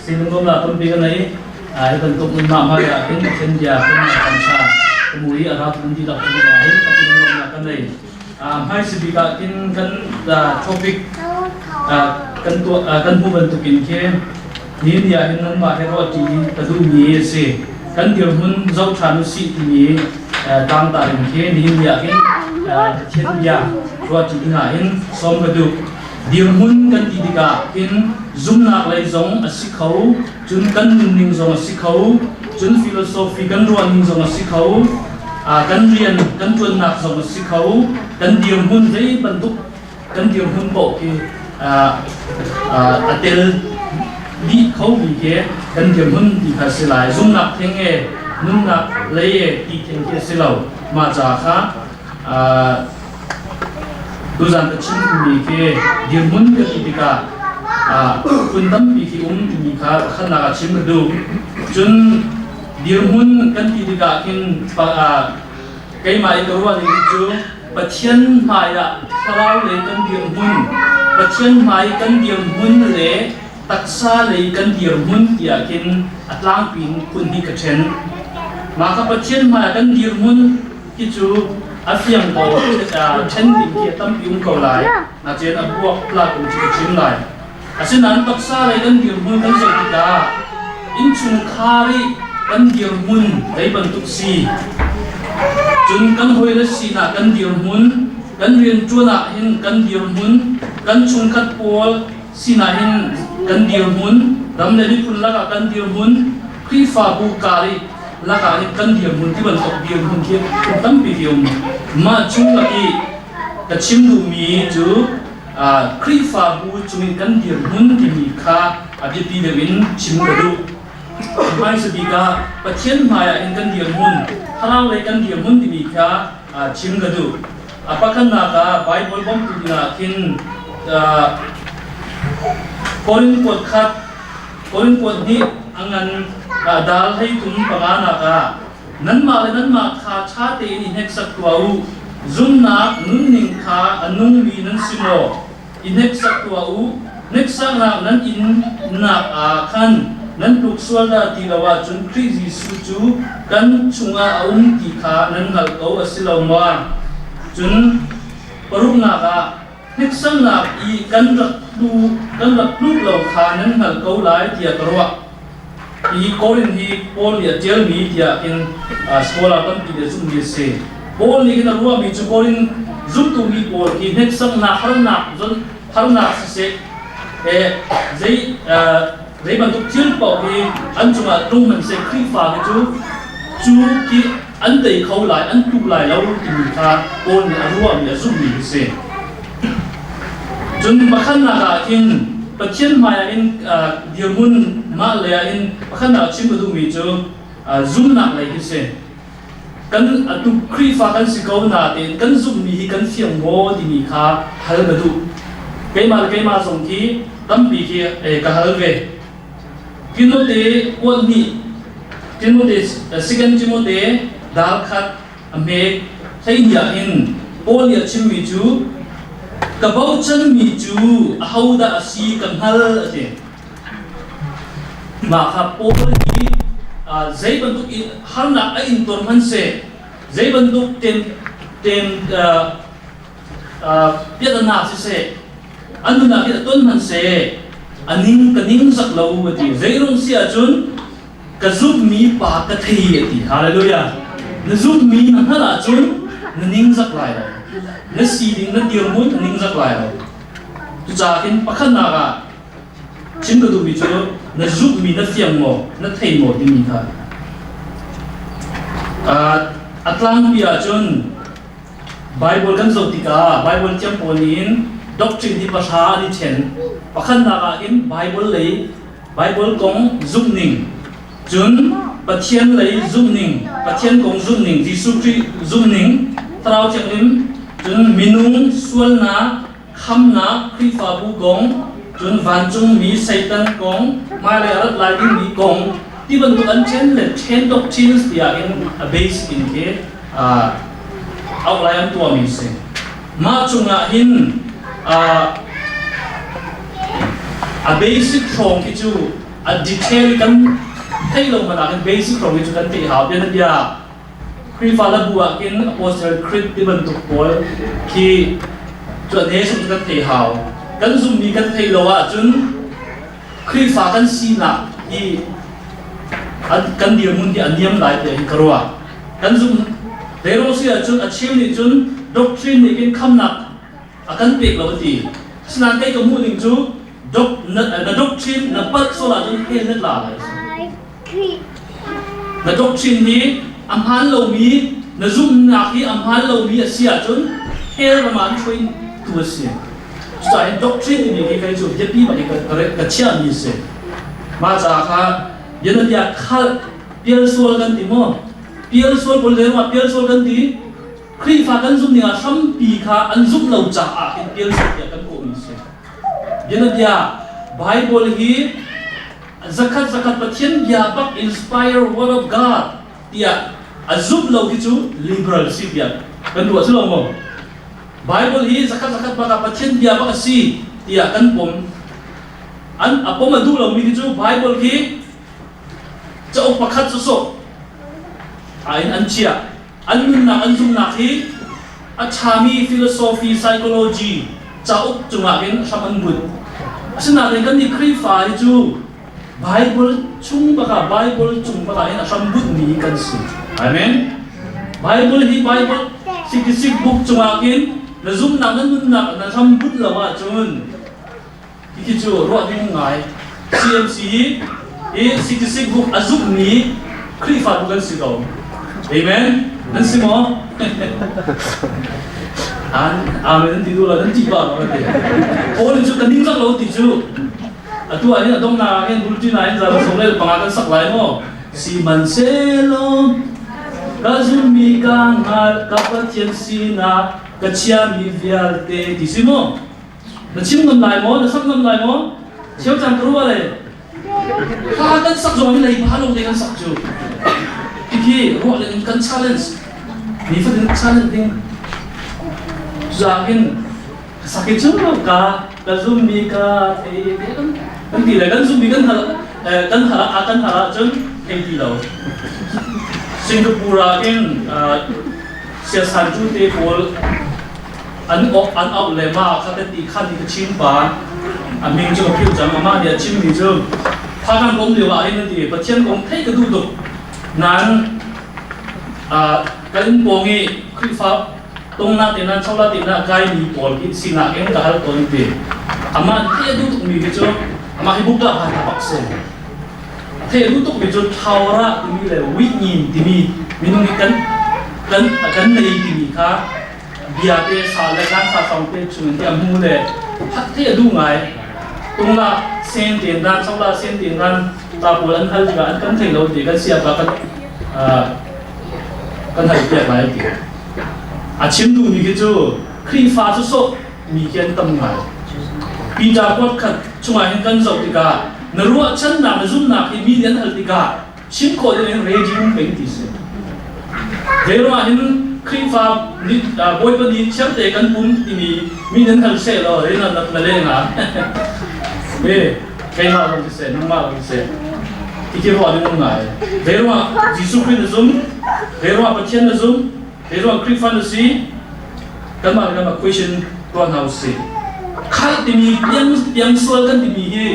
Sinungom la tampi ka nei. Hi bantuk nunmah hmai ah hin Pathian bia kan kan tha ka mui a rak nan dihlak cung ah hin ka lungom ka nei. Hmaisabik ah kin kan topic kan tuah kan hmu bantukin khi ni ni ah hin nanmah he ruahṭi ka duhmi a si. Kan dirhmun zoh ṭhan usih timi tlangtar in khi nihin ni ah hin Pathian bia ruahṭi ding ah hin sawm ka duh. Dirhmun kan ti tikah hin zumnak lei zong a si kho, cun kan nunning zong a si kho, cun philosophy kan ruahning zong a si kho, kan rian kan ṭuannak zong a si kho, kan dirhmun zei bantuk kan dirhmun paoh khi a tel dih khomi khi kan dirhmun ti kha si lai. Zumnak theng e, nunnak lei e ti theng khi a si lo. Mah ca kha tuzan ka chim mi khi dirhmun ka ti tikah phun tampi khi um timi kha pakhatnak ah chim ka duh. Cun dirhmun kan ti tikah khin keimah i ka ruah ning cu Pathian hmai ah thlarau lei kan dirhmun, Pathian hmai kan dirhmun le taksa lei kan dirhmun tiah khin a tlangpi in phun hi ka ṭhen. Mah kha Pathian hmai ah kan dirhmun hi cu a fiang ko, ṭhen ding khi a tampi um ko lai. Nain a buak tlak in cu ka chim lai. Asinain taksa lei kan dirhmun kan zoh tikah innchungkhar i kan dirhmun zei bantuk si, cun kan hawile sinah kan dirhmun, kan rianṭuan ah hin kan dirhmun, kan chungkhat pawl sinah hin kan dirhmun, ram le miphun lakah kan dirhmun, Khrihfabu kar i lakah hin kan dirhmun ti bantuk dirhmun khi tampi khi um. Mah chung lak i ka chim duhmi cu Khrihfabu chungin kan dirhmun timi kha a biapi deuh in chim ka duh. Hmaisa bik ah Pathian hmaiah hin kan dirhmun, thlarau lei kan dirhmun timi kha chim ka duh. A pakhatnak ah Bible bawmtu dingah khin Korin kuat khat, Korin kuat hnih a ngan dal hlei thum panganak ah nanmah le nanmah kha ṭha tein i hneksak tuah u. Zumnak nunning kha a nungmi nan si maw? I hneksak tuah u. Hneksaknak nan innak ah khan nan tluk sual dah ti lo ahcun Khrih Jesuh cu kan chungah a um ti kha nan hngalh ko a si lo maw? Cun paruknak ah hneksaknak i kan rak tlu kan rak tluk lo kha nan hngalh ko lai tiah ka ruah. Hi Korin hi Paul nih a ṭialmi tiah hin scholar tampi nih a zumhmi a si. Paul nih hin a ruahmi cu Korin zumtu mi pawl hi hneksaknak harnak harnak siseh zei zei bantuk thil paoh hi an cungah tlung hmanhseh Khrihfa hi cu cu khi an tei kho lai an tu lai lo timi kha Paul nih a ruahmi a zumhmi a si. Cun pakhatnak ah khin Pathian hmaiah in dirhmun mah lei ah hin pakhatnak ah chim ka duhmi cu zumnak lei hi si. Kan atu Khrihfa kan si ko natein kan zumhmi hi kan fiang maw timi kha hal ka duh. Keimah le keimah zong khi tampi khi ka hal ve. Timote kuat hnih, Timote, Second Timote dal khat a hme 12 ah hin Paul nih a chimmi cu ka bochanmi cu ahodah a si ka hngal a ti. Mah kha Paul hi zei bantuk in harnak a intuar hmanhseh zei bantuk tem tem piahtana siseh an nunnak hin a ton hmanhseh a ning ka ning zak lo a ti. Zeirung si ahcun Ka zumhmi pa ka thei a ti. Hallelujah. Na zumhmi na hngalh ahcun na ningzak lai lo. Na sining na dirhmun na ningzak lai lo. Cucaah hin pakhatnak ah chim ka duhmi cu na zumhmi na fiang maw, na thei maw timi kha. A tlangpi ahcun Bible kan zoh tikah Bible thiam pawl nih hin doctrine hi pahra an i ṭhen. Pakhatnak ah hin Bible lei Bible kong zumhning, cun Pathian lei zumhning, Pathian kong zumhning, Jesuh Khrih zumhning, Thlarau Thianghlim, cun minung sualnak, khamnak, Khrihfabu kong, cun vancungmi Satan kong, hmailei a rat lai dingmi kong, ti bantuk an ṭhen le ṭhen doctrines tiah in a basic in khi outline an tuahmi a si. Mah cungah hin a basic hrawng khi cu A detail kan theih lo hmanh ah khin basic rong hi cu kan theih hau. Bian bia Khrihfa labu ah khin Apostle Creed ti bantuk pawl khi cu a nation cu kan theih hau. Kan zummi kan theih lo ahcun Khrihfa kan sinak hi kan dirhmun hi a niam lai tiah hin ka ruah. Kan zumh Rero si ahcun a cheu nih cun doctrine nih khin khamnak a kan pek lo a ti. Asinain kei ka hmuh ning cu dok, na, na doctrine na palh sual ahcun hell na tla lai. Na doctrine hi a hmaan lomi, na zumhnak hi a hmaan lomi a si ahcun hell ram ah an hruai tu a si. Cucaah doctrine timi hi kei cu biapi bak in ka chiahmi a si. Mah caah kha bianabia khalh pialsual kan ti maw? Pialsual pawl le ruah pialsual kan ti. Khrihfa kan zumh ning ah hrampi kha an zumh lo caah hin pialsual tiah kan kawhmi a si. Bianabia Bible hi zakhat zakhat Pathian bia bak inspire word of God tiah a zumh lo khi cu liberal si tiah kan ruah si lo maw? Bible hi zakhat zakhat bak ah Pathian bia bak a si tiah kan pom. An a pom a duh lomi khi cu Bible khi cauk pakhat sawsawh ah in an chiah. An nunnak an zumhnak hi a ṭhami philosophy, psychology cauk cungah hin hram an bunh. Asinain kannih Khrihfa hi cu Bible chung bakah Bible cung bakah hin a hram bunhmi kan si. Amen. Bible hi Bible 66 book cungah khin na zumhnak na nunnak na hram bunh lo ahcun Hiti cu ruah ding ngai. CMC hi 66 book a zumhmi Khrihfabu kan si ko. Amen. Nan si maw? An amen nan ti duh lo, nan ti ba lo ti. Paul cu ka ning zak lo ti cu. Atu ah hin a donghnak ah hin bulletin ah hin zan sawm le panga kan sak lai maw? Sihmanhsehlaw ka zummi ka hngal ka Pathian sinah ka chiami vialte ti si maw? Na chim ngam lai maw? Na sak ngam lai maw? Cheu cang ka ruah le. Hla kan sak zong hi lei pa lawng te kan sak cu. Khi ruah le kan challenge. Nifatin challenge ding. Zakin sakin cu ka ka zummi ka thei kan ti le kan zummi kan hal kan hal a kan hal ahcun thei ti lo. Singapore ah khin siasan cu te pawl An an auh le mah kha ka ti khan ka chim pa a min cu ka philh cang amah nih a chimmi cu Phakan kong lio ah hin an ti Pathian kong theih ka duh tuk nain kan inn pawng i Khrihfa tongna te nan chola te na kai mi pawl hi sinak in ka hal tawn ti amah theih a duh tukmi khi cu amah hi buk dah ha bak si theih a duh tukmi cu thaura timi le wihngin timi minung hi kan kan kan nei timi kha bia te sa le kan sa song te chung in a mu le hat te a duh ngai tung la sen ten dan chok la sen ten dan ta pawl an hal tikah an kan thei lo ti kan sia pa kan kan hal piak lai ti a chim duh mi khi cu Khrihfa cu so mi khi an tam ngai Peter kuat khat chungah hin kan zoh tikah na ruahchannak na zumnak hi mi nih an hal tikah chim khawh ding in ready um peng ti si. Zeiruangah hin Khrihfa nih Bawipa ni thiangte kan pum timi mi nan hal seh law hi na na le nga. E keimah zong siseh nangmah zong siseh ti ruah ding um ngai. Zeiruangah Jesuh Khrih na zum, zeiruangah Pathian na zum, zeiruangah Khrihfa na si, kanmah le kanmah question tuah hna usih. Khalh timi piang piang sual kan timi hi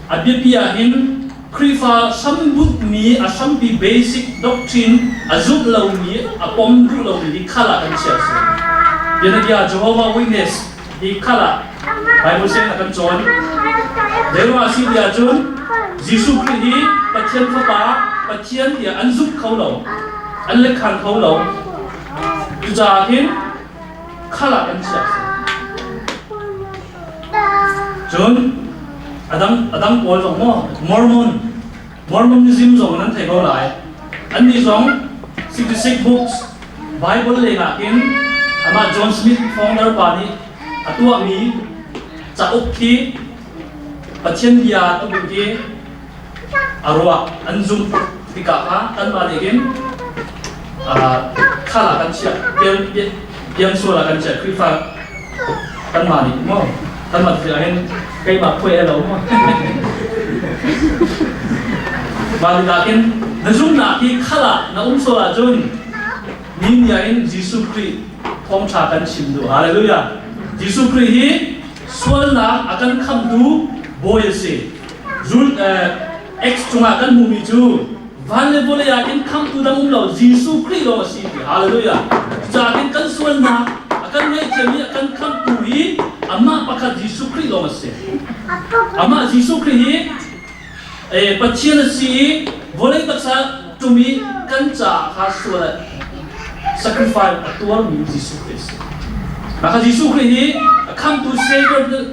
a biapi ah hin Khrihfa hrambunhmi a hrampi basic doctrine a zumh lomi a pom duh lomi hi khal ah kan chiah si. Bianabia Jehovah Witness hi khal ah Bible sianginn ah kan cawn. Zeiruangah si ti ahcun Jesuh Khrih hi Pathian Fapa Pathian tiah an zumh kho lo. An lekhan kho lo. Cucaah hin khal ah kan chiah si. Cun a dang pawl zong maw Mormon Mormonism zong nan thei ko lai. Annih zong 66 books Bible lengah khin amah John Smith founder pa nih a tuahmi cauk khi Pathian bia tukin khi a ruah an zumh tikah kha kanmah nih hin khal ah kan chiah pian sual ah kan chiah Khrihfa kanmah nih maw kanmah ti ah hin keimah khuai lo maw. Mah tikah khin na zumhnak hi khal ah na um sual ahcun ni nia in Jesuh Khrih thawngṭha kan chim duh. Hallelujah. Jesuh Khrih hi sualnak a kan khamhtu Bawi a si. Zul X cungah kan hmuhmi cu van le vawlei ah khin khamhtu dang um lo Jesuh Khrih lawng a si ti. Hallelujah. Cucaah khin kan sualnak a kan ngaihthiam i a kan khamhtu hi amah pakhat Jesuh Khrih lawng a si. Amah Jesuh Khrih hi Pathian a si i vawlei taksa ṭum i kan caah kha sual sacrifice a tuarmi Jesuh Khrih a si. Mah kha Jesuh Khrih hi a khamtu Savior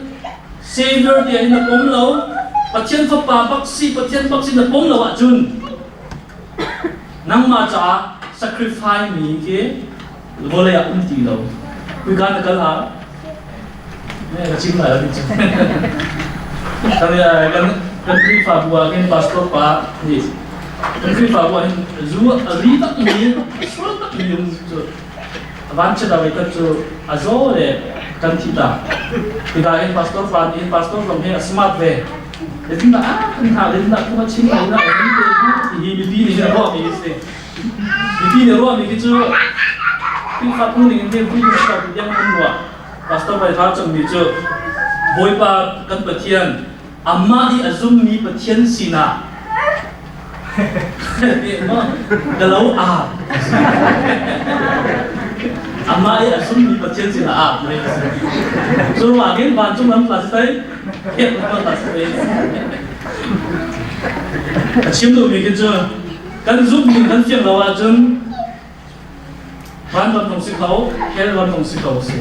Savior tiah hin na pom lo, Pathian Fapa bak si, Pathian bak si na pom lo ahcun nangmah caah sacrifice mi khi vawlei ah um ti lo. Kuika na kal ah ka chim lai lo kan kan kan Khrihfabu ah khin pastor pa nih kan Khrihfabu ah hin zu a ri tak mi sual tak mi um cu vanchiat a kat cu a zaw le kan thi ta tikah hin pastor pa nih pastor zong hi a smart ve zeitindah ah kan hna zeitindah kuma chim lai na ti hi mipi nih hin ruah mi si mipi nih ruah mi khi cu Khrihfa phung ning in hin Khrihfa tiang an ruah Pastor Bai Har cangmi cu Bawipa kan Pathian amah i a zummi Pathian sinah ka lo aa amah i a zummi Pathian sinah aa cu ruangah khin vancung lam tla si tai lam tla si tai a chim duhmi khi cu kan zumhning kan fiang lo ahcun Van bantuk si kho, hell bantuk si kho si.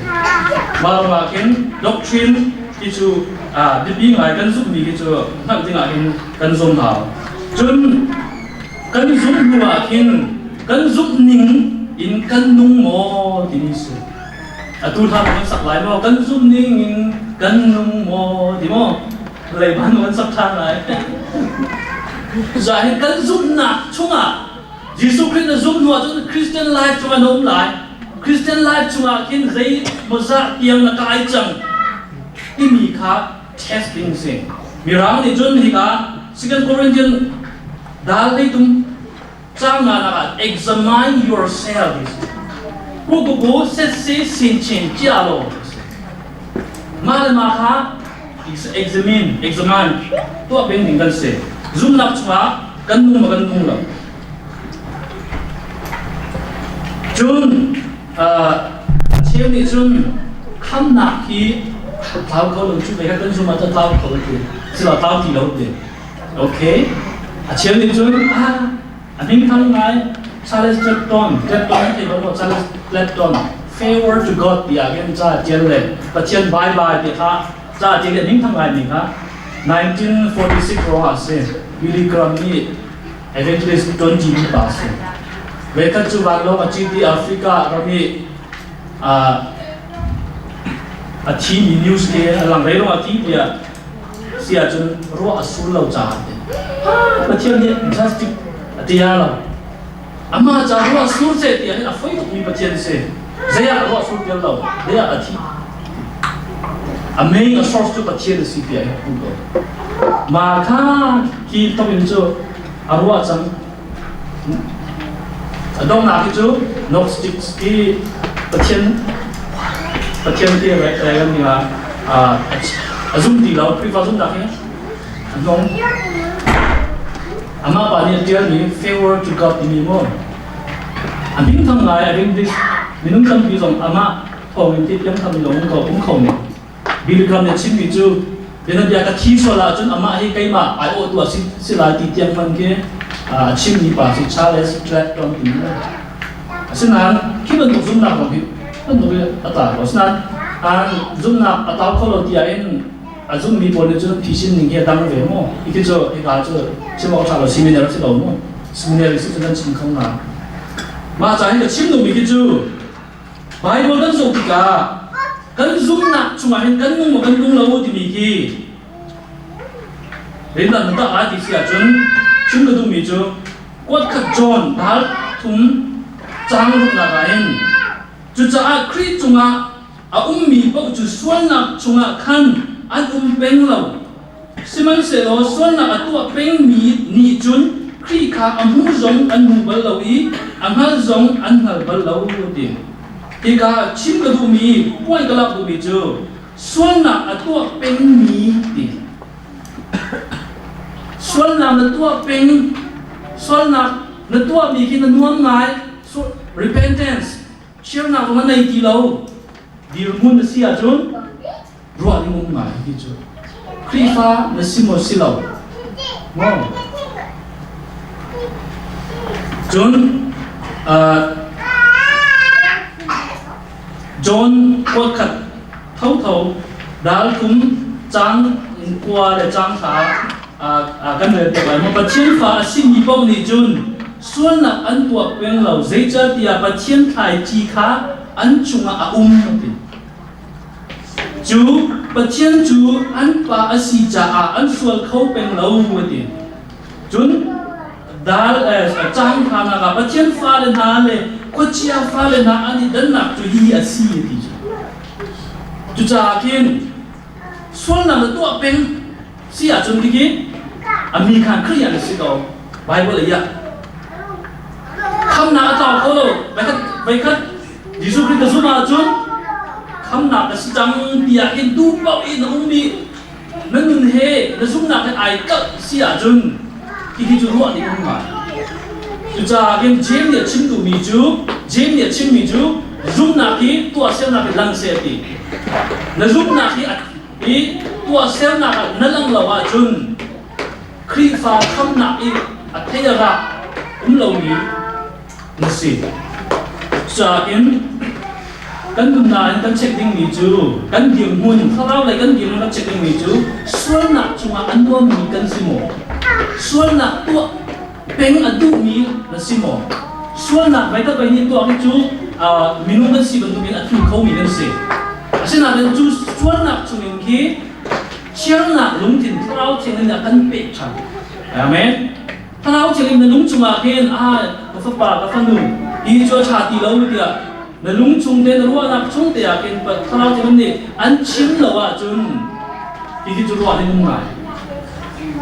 Mah ruangah khin doctrine ti cu biapi ngai kan zumhmi hi cu hngalh dingah hin kan zum hau. Cun kan zumh hnu ah khin kan zumh ning in kan nung maw timi si. Atu hla kan sak lai maw? Kan zumh ning in kan nung maw ti maw? Leiban kan sak ṭhan lai. Cucaah hin kan zumhnak chungah Jesuh Khrih na zumh hnu ahcun Christian life cungah na um lai. Christian life chungah khin zei maw zah tiang na kai cang timi kha testing si. Mirang nih cun hika 2 Corinthian dal hlei tum cang nga nak ah examine yourself ku ku ku set si sin chin chia lo mah le mah kha examine examine tuah peng ding kan si zumnak chungah kan nung maw kan nung lo cun a cheu nih cun khamnak hi tlau kho lo cu ve kan zum ah tlau kho lo ti silo tlau ti lo ti okay a cheu nih cun ah a min thang ngai Charles Clapton Clapton ti lo Charles Clapton favor to God tiah khin ca tial le Pathian bye bye ti kha ca tial le min thang ngai mi kha 1946 ruangah a si. Billy Graham nih evangelist John G. pa a si. Voikhat cu vanlawng a cit i Africa ram i a thimi news ke a lang rei a thi tiah si ahcun ruah a sur lo caah Pathian nih justice a tia lo. Amah ca ruah sur seh tiah hin a foi tukmi Pathian si. Zei ah ruah sur tial lo, zei ah a thi. A main a source cu Pathian a si tiah a hmu ko. Mah kha hi tok in cu a ruah cang. A donghnak hi cu Gnostics hi Pathian Pathian ti a kan ning ah a zum ti lo Khrihfa zumnak hi a hnong. Amah pa nih a ṭialmi Favor to God timi mu a min thang ngai a ring minung tampi zong amah thawngin ti tiang tham lawng ko um kho men Billy Graham nih chimmi cu bianabia ka thi sual ahcun amah hi keimah ai awhtu a si si lai ti tiang hman khi a chimmi pa cu Charles Clapton timi asinain khi bantuk zumnak zong hi bantuk hi a tla ko asinain zumnak a tau kho lo tiah in a zummi pawl nih cun phisin ning hi a dang ve mu hi cu hika cu chim awk ṭha lo seminar si lo mu seminar si cu nan chim kho nga mah ca hi ka chim duhmi khi cu Bible kan zoh tikah kan zumhnak chungah hin kan nung maw kan nung lo timi khi Rindan na tak lai ti si ahcun chim ka duhmi cu kuatkhat John dal thum cang ruknak ah hin cucaah Khrih cungah a ummi paoh cu sualnak chungah khan an um peng lo sihmanhsehlaw sualnak a tuah pengmi nih cun. Khrih kha a hmu zong an hmu bal lo i a hngal zong an hngal bal lo ti. Hika chim ka duhmi, puai ka lak duhmi cu sualnak a tuah pengmi ti. Sualnak na tuah peng, sualnak na tuahmi khi na nuam ngai, repentance, chirnak zong na nei ti lo, dirhmun na si ahcun ruah ding um ngai hi cu. Khrihfa na si maw si lo? Maw? Cun John kuatkhat thotho dal thum cang kua le cang thla kan rel te lai. Pathian fa a simi paoh nih cun sualnak an tuah peng lo zeicahtiah Pathian thlaici kha an chungah a um ti. Cu Pathian cu an pa a si caah an sual kho peng lo a ti. Cun dal cang hna ah Pathian fale hna le khuachia fale hna an i dannak cu hihi a si a ti. Cucaah khin sualnak na tuah peng si ahcun tikhi a mi khan Khrih an si ko. Bible lei ah khamnak a tlau kho lo. Veikhat Jesuh Khrih ka zumh ahcun khamnak ka si cang tiah hin duh paoh in na um i na nun he na zumhnak he ai kalh si ahcun hihi cu ruah ding um ngai. Cucaah hin Jeim nih a chim duhmi cu Jeim nih a chimmi cu zumhnak hi tuahsernak hi lang seh a ti. Na zumhnak hi hi tuahsernak ah na lang lo ahcun Khrihfa khamnak i a thei a rak um lomi na si. Cucaah kan nunnak in kan check dingmi cu kan dirhmun thlarau lei kan dirhmun kan check dingmi cu sualnak cungah a nuammi kan si maw? Sualnak tuah peng a duhmi na si maw? Sualnak vai tak vai nih tuah hi cu minung kan si bantukin a tlu khomi kan si. Asinain cu sualnak chungin khi thiangnak lungthin thlarau thiang in a kan pek ṭhan. Amen. Thlarau thianghlim na lung chungah khin ah ka fapa ka fanu hi cu a ṭha ti lo tiah na lung chung te na ruahnak chung te ah khin thlarau thianghlim nih an chim lo ahcun hihi cu ruah ding um ngai.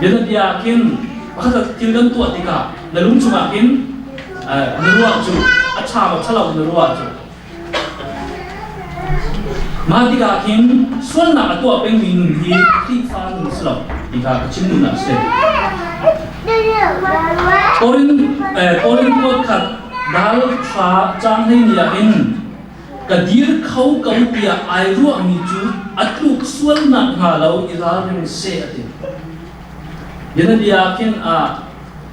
Bianabia ah khin pakhat thil kan tuah tikah na lung chungah khin na ruah cu a ṭha maw ṭha lo na ruah cu Mah tikah khin sualnak a tuah pengmi nun hi Khrihfa nun a si lo ti kha ka chim duhnak a si. Korin kuat khat dal thla caang hleini ah hin ka dir kho ko tiah ai ruahmi cu a tluk sualnak hnga lo i ralring seh a ti. Bianabia ah khin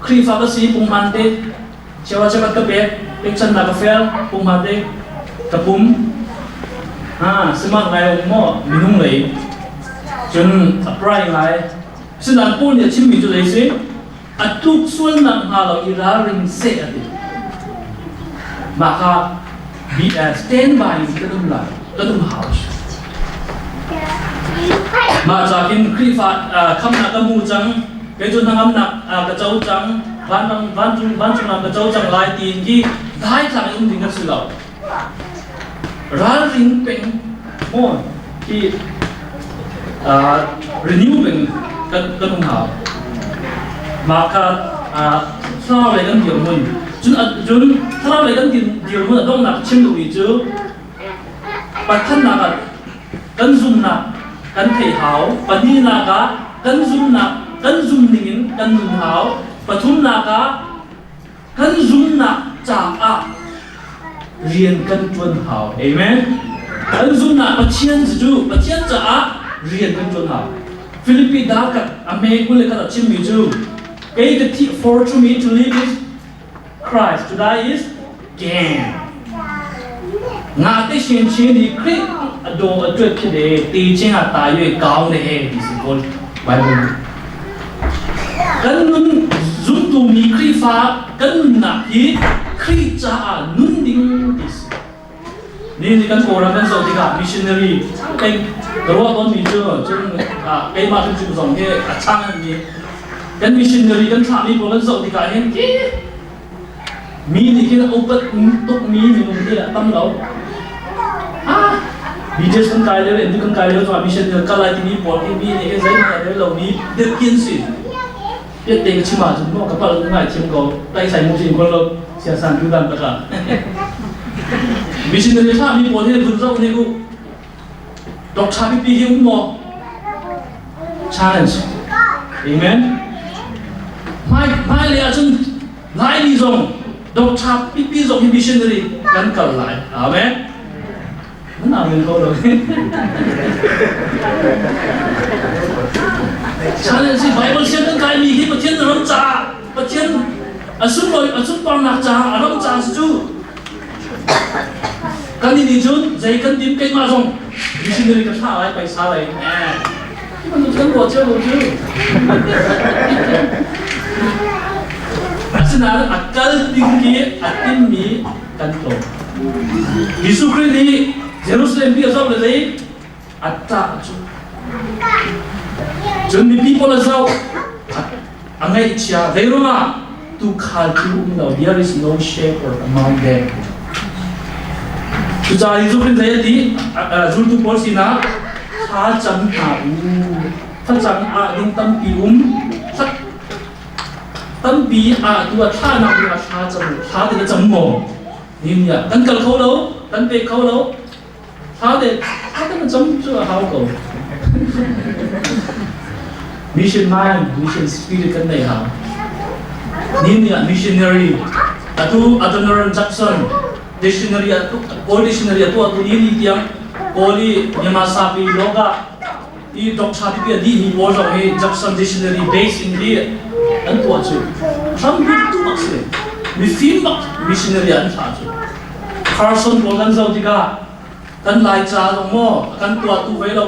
Khrihfa ka si punghman te Chewa cheukhat ka pek, pekchannak ka fel, pumha te ka pum. Ha, sihmanh ngai um maw minung lei. Cun a prai ngai. Asinain Paul nih a chimmi cu zei si? A tluk sualnak hnga lo i ralring seh a ti. Mah kha stand by in kan um lai, kan um hau. Mah ca khin Khrihfa khamnak ka mu cang, kei cu hnangamnak ka co cang vanrang vancung vancung ram ka co cang lai tiin khi daithlang in um ding kan si lo ralring peng maw khi renew peng kan kan um hau mah kha thlarau lei kan dirhmun cun cun thlarau lei kan dirhmun a donghnak chim duhmi cu Pathannak ah kan zumnak kan theih hau. Pahnihnak ah kan zumnak kan zum ningin kan nun hau. Pathumnak ah kan zumnak caah rian kan ṭuan hau. Amen. Kan zumnak Pathian cu Pathian caah rian kan ṭuan hau. Philippi darkat a me 20 le khat a chimmi cu kei ka thih for to me to live is Christ to die is gain. Nga te shin chin i Khrih a do a tuat khi de ti ching a ta yue kau ne he ti si kawl Bible. Kan nun zumtu mi Khrihfa kan nunnak hi Khrih caah nun ding ti si. Ni ni kan Kawlram kan zoh tikah missionary kei ka ruah tawnmi cu cun keimah hrimhrim zong hi a chang an mi kan missionary kan thlahmi pawl kan zoh tikah hin mi nih khin a upat tukmi minung hi a tam lo. Ah, BJS kan kai lio le kan kai lio cungah missionary kal lai timi pawl hi mi nih hin zeihmanh a rel lomi dirhki an si. Piat te ka chim ahcun maw ka palh ngai thiam ko. Tai sai mu sin kon lo sia san tu dan taka. Missionary thla mi pawl hi vun zoh ne ku. Doctor pipi hi um maw? Challenge. Amen. Hmai hmai le ahcun Laimi zong doctor pipi zong hi missionary kan kal lai. Amen. Nan amen ko lo. Challenge hi Bible siang kan kai mi hi Pathian ram caah Pathian a sunlawi a sunparnak caah a ram caah si cu. Kan nih cun zei kan tim keimah zong missionary ka thlah lai paisa lai. Eh. Kan kan ruah cio lo cu. Asinain a kal ding hi a timmi kan tlawm. Jesuh Khrih nih Jerusalem bi a zoh le zei a ṭah cu. Cun mipi pawl a zoh a ngaihchia zei ruangah tuukhal cu um lo there is no shepherd among them. Cucaah Jesuh Khrih zei a ti zultu pawl sinah thla cam hna u thlacam ah ding tampi um tampi ah tu a thla nak ding ah thla cam thla te cam maw ni ni ah kan kal kho lo kan pe kho lo thla te thla te cam cu a hau ko mission mind mission spirit kan nei hau ni ni ah missionary atu Adoniram Judson dictionary atu Kawl dictionary atu atu ni ni tiang Kawl i Myanmar sapi loga i doctor pipi a dih mi pawl zong hi Judson dictionary base in hi an tuah cu hrampi tu bak si mifim bak missionary an thlah cu Carson pawl kan zoh tikah kan lai ca zong maw kan tuah tu ve lo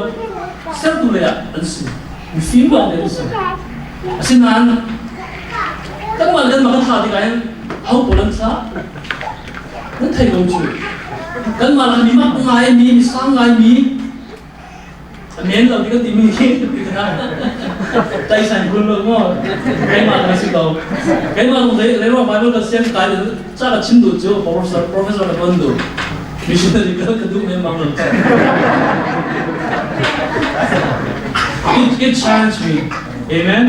sertu le ah an si mifim lawng te an si asinain kanmah le kanmah kan thlah tikah hin ho pawl an thlah nan thei lo cu kanmah le mi mak ngai mi mi sang ngai mi A men lo ti kan timi hi taisan kun lo maw keimah ka si ko keimah lung zei rero Bible ka siang kai ca ka chim duh cu professor professor ka tuan duh missionary ka ka duh men bang lo it, it challenge me amen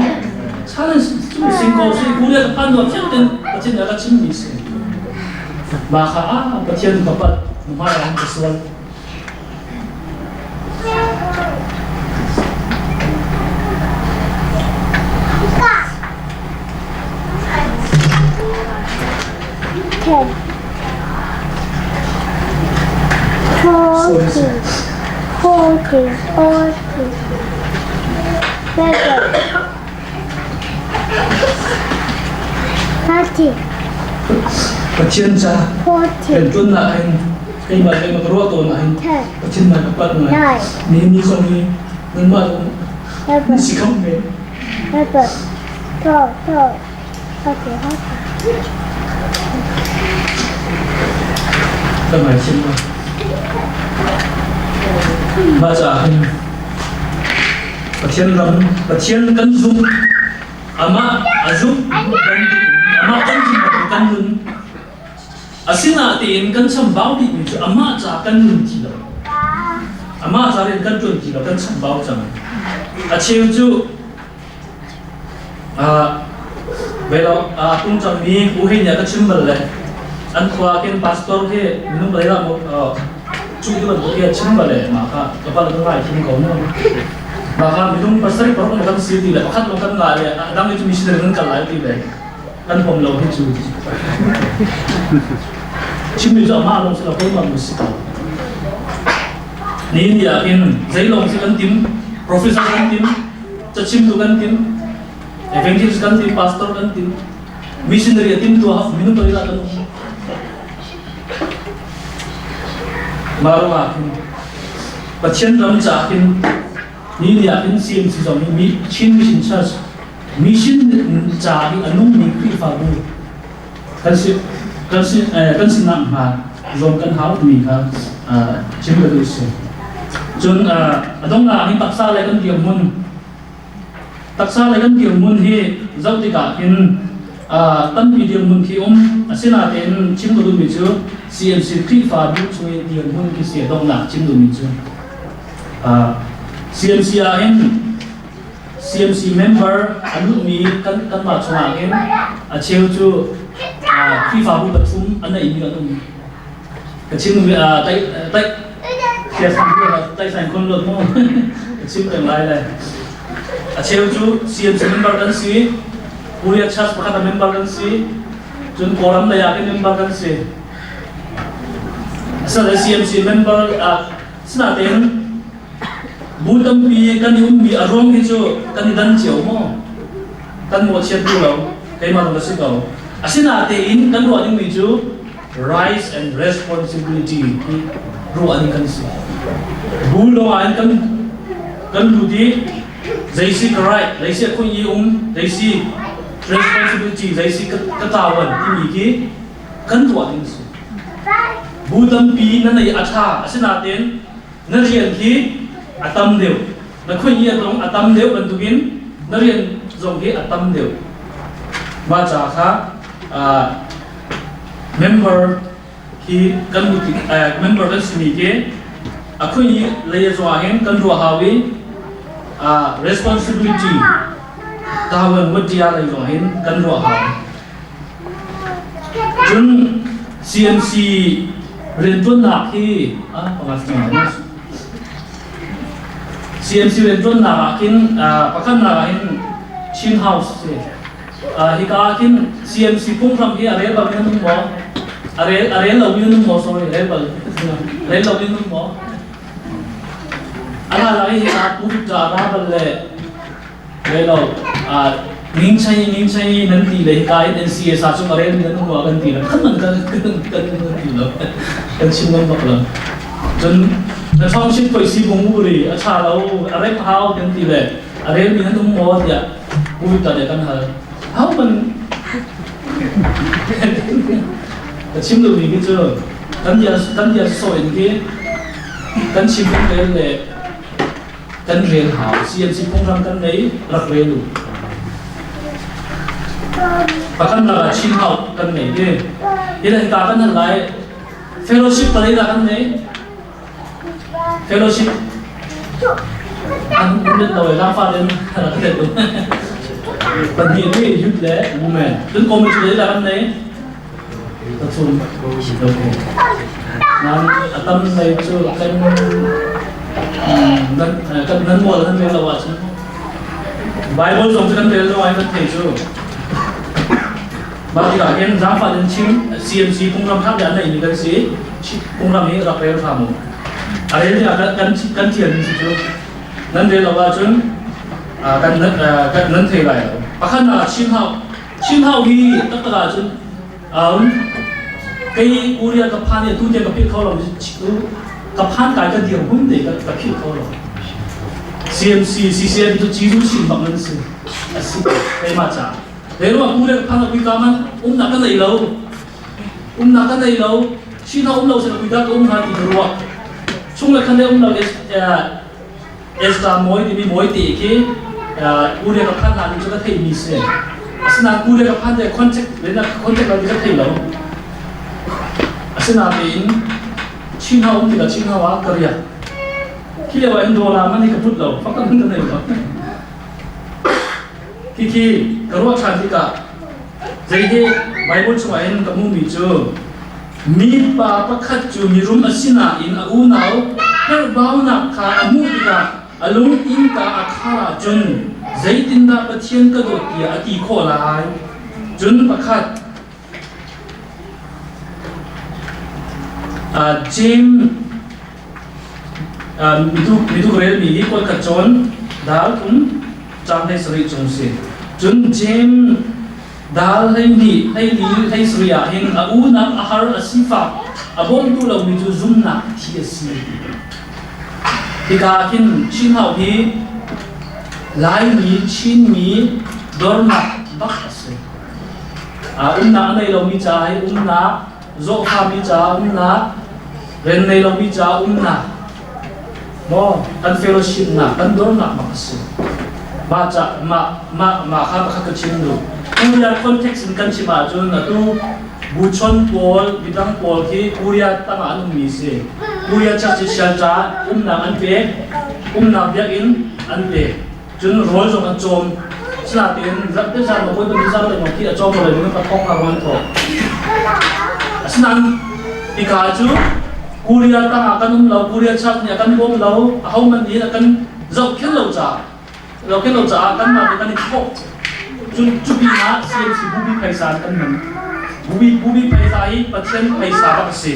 challenge cu sing ko si ku le ka pan no thiam ten pathian ka chim mi si ma kha a pathian ka pat ma ya ka sual 10, 40, 40, 40, 7, 30, Pathian ca kan ṭuannak hin keimah keimah ka ruah tawn ahhin Pathian nai ka palh ngai. Nihin ni zong hi nanmah zong nan si kho men. Ka ngaithiam ma. Mah caah hin Pathian ram Pathian kan zumh amah a zumh bantukin amah kan zumh bantukin kan nun Asinain kan chambau bikmi cu amah ca kan nun ti lo. Amah ca rian kan ṭuan ti lo, kan chambau cang. A cheu cu velo tung cangmi u hei nih a ka chim bal le an khua ken pastor khi minung lei lah cu ti bantuk hi a chim bal le mah kha ka pal ka ngai thim ko mu. Mah kha minung pasarih paruk kan si ti le pakhat lawng kan ngah le a dang i cu missionary kan kal lai ti le kan pom lo hi cu chimmi cu amah lawng si lo keimah mu si ko ni ni ah hin zeilawng si kan tim professor kan tim cachimtu kan tim evangelist kan tim pastor kan tim missionary a tim tu haf minung tori lah kan um marunga hin Pathian ram ca hin ni ni ah hin CMC zong hi Chin Mission Church Mission ca i a nungmi Khrihfabu kan si kan si kan si nakhnga zuam kan hau timi kha chim ka duh si. Cun a donghnak hi taksa le kan dirhmun taksa le kan dirhmun hi zoh tikah hin tampi dirhmun khi um asinain chim ka duhmi cu CMC Khrihfabu chung i dirhmun khi si a donghnak chim duhmi cu CMC ah hin. CMC member a lutmi kan kanmah chungah hin a cheu cu Khrihfabu pathum a neimi an um. Ka chim tai tai tai sai khon lot mu ka chim peng lai le. A cheu cu CMC member kan si, Korea Church pakhat a member kan si, cun Kawlram lei ah kan member kan si. Asal CMC member sinain Bu tampi kan i ummi a ruang hi cu kan i dan cio maw? Kan mawhchiat duh lo. Keimah zong ka si ko. Asinatein kan ruah dingmi cu rights and responsibility hi ruah ding kan si. Bu lawng ah kan kan lut i zeisi ka right, zeisi a khun i um, zeisi responsibility, zeisi ka tawan timi khi kan ruah ding si. Bu tampi na nei a ṭha asinatein na rian hi a tam deuh na khuih a tong a tam deuh bantukin na rian zong hi a tam deuh mah ca kha member hi kan member kan simi khi a khuih lei a zuah hin kan ruah hau i responsibility tawan watia lei zong hin kan ruah hau. Cun CMC rianṭuannak hi CMC rianṭuannak ah khin pakhatnak ah hin Chin House si. Hika ah khin CMC phunghram hi a rel bal in an um maw? A rel a rel lomi an um maw? Sorry, rel bal. Rel lomi an um maw? A la lai hika Pu Victor ra bal le Relo ning chai nan ti le hika in NCA sa chung a rel mi nan um kan ti lo kan man kan kan kan ti lo kan chim ngam bak lo cun na thong chin poi si bung uri a tha lo a rem hau kan ti le a rel mi nan um maw tiah pu ta le kan hal hau man ka chim lo mi khi cu kan dia so in khi kan chim rel le kan rel hau. CMC phunghram kan nei rak rel u. Pakhat nak ah Chin House kan nei ti. Ila hika kan han lai fellowship palei dah kan nei. Fellowship an um lo la fa den rak tet lu. Pahnih ni youth le women. Tun committee lei dah kan nei. Pathum. Okay. Nan atam lei cu kan nan kan nan mual nan rel lo ahcun Bible zong cu kan rel lo ai kan thei cu. Mah tikah hin zaangfah in chim CMC phunglam thak an nei mi kan si phunglam hi rak rel hram u. A rel ding ah kan kan thial mi si cu. Nan rel lo ahcun kan kan nan thei lai lo. Pakhat nak ah Chin House Chin House hi taktak ahcun kei Korea ka phan i atu tiang ka philh kho lo ka phan kai ka dirhmun te ka philh kho lo. CMC CCM cu Jesuh chin bak nan si a si keimah ca. Leiruang Korea ka phan ka kuika man umnak ka nei lo. Umnak ka nei lo. Chin um lo sila kuika ka um hnga ti ka ruah. Chung le khan le um lo Ezra Mawi timi Mawi te khi Korea ka phan hlan cu ka theihmi si. Asinain Korea ka phan te contact contact lo ka thei lo. Asinain Chin hau um tikah Chin hau ah ka riak. Khi lio ah hin dollar man hi ka put lo. Fak kan ka nei lo. Khi ka ruah ṭhan tikah zei hi Bible chungah hin ka hmuhmi cu Mipa pakhat cu mirum a si nain a unau herhbaunak kha a hmuh tikah a lung innka a khar ahcun zeitindah Pathian ka dawt tiah a ti khawh lai? Cun pakhat Jeim mituk relmi hi kuat khat cawn dal thum caang 17 cung si. Cun Jeim Dal 12, 14, 17 ah hin a unau a har a sifak a bawmtu lomi cu zumnak thi a si. Hika hin Chin Hau hi Laimi Chinmi dornak bak a si. Umnak a nei lomi ca hi umnak, zawhfami ca umnak, rian nei lomi ca umnak, maw kan fellowship nak kan dornak bak a si. Mah ca mah mah mah kha pakhat ka chim duh. Korea context in kan chim ahcun atu buchon pawl midang pawl khi Korea tangah an ummi si. Korea church shelter umnak an pek, umnak biakinn an pek. Cun rawl zong an cawm. Sinain zarhte zan maw voi zan le maw khi a cawm lo le ka thong a ruan thawk. Asinain hika cu Korea tang ah kan um lo, Korea church nih a kan bawm lo, ahohmanh nih a kan zohkhenh lo caah zohkhenh lo caah kanmah nih kan i thawh. Cun cu pinah CMC bupi phaisa in kan hman. Bupi bupi phaisa hi Pathian phaisa bak a si.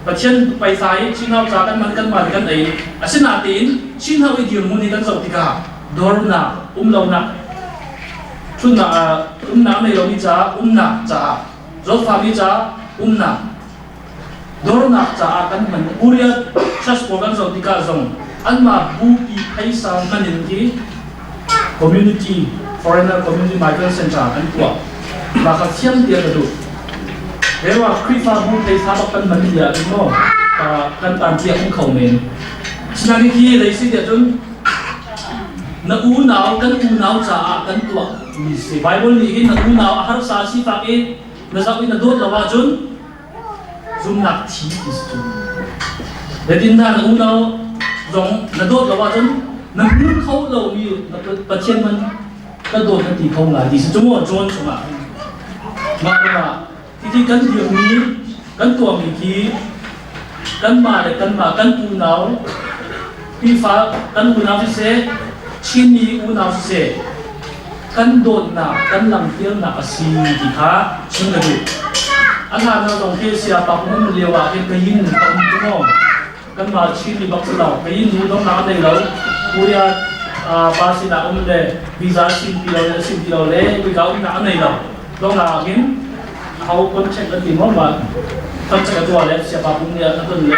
Pathian phaisa hi Chinhau ca kan hman kanmah nih kan ei. Asinain Chinhau i dirhmun hi kan zoh tikah dornak, umlonak, ṭhutnak umnak nei lomi caah umnak caah zawtfahmi caah umnak dornak caah kan hman. Korea church pawl kan zoh tikah zong anmah bupi phaisa hman in khi community foreigner community migrant center an tuah. Mah kha thiam tiah ka duh. Heruah Khrihfabu phaisa bak kan hman tiah cun maw kan tan tiah um kho men. Sinain khi lei si tiah cun na unau kan unau caah kan tuah mi si. Bible nih hin na unau a harsa sifak i na zoh i na dawt lo ahcun zumnak thi ti si cu. Zeitindah na unau zong na dawt lo ahcun na hmu kho lomi na Pathian man ka dawt na ti kho lai ti si cu maw John chungah mah ruangah hiti kan dirmi kan tuahmi khi kanmah le kanmah kan unau Khrihfa kan unau siseh Chinmi unau siseh kan dawtnak kan langhternak a si ti kha chim ka duh. A hlan ah zong khi siapa um lio ah hin ka yin ka um tu maw kanmah Chinmi bak si lo ka yin nu dongnak a nei lo Korea pa sinah um le visa sim ti lo le sim ti lo le kuika umnak a nei lo dongnak ah khin ho contact an ti maw ma contact a tuah le siapa pum nih a ton le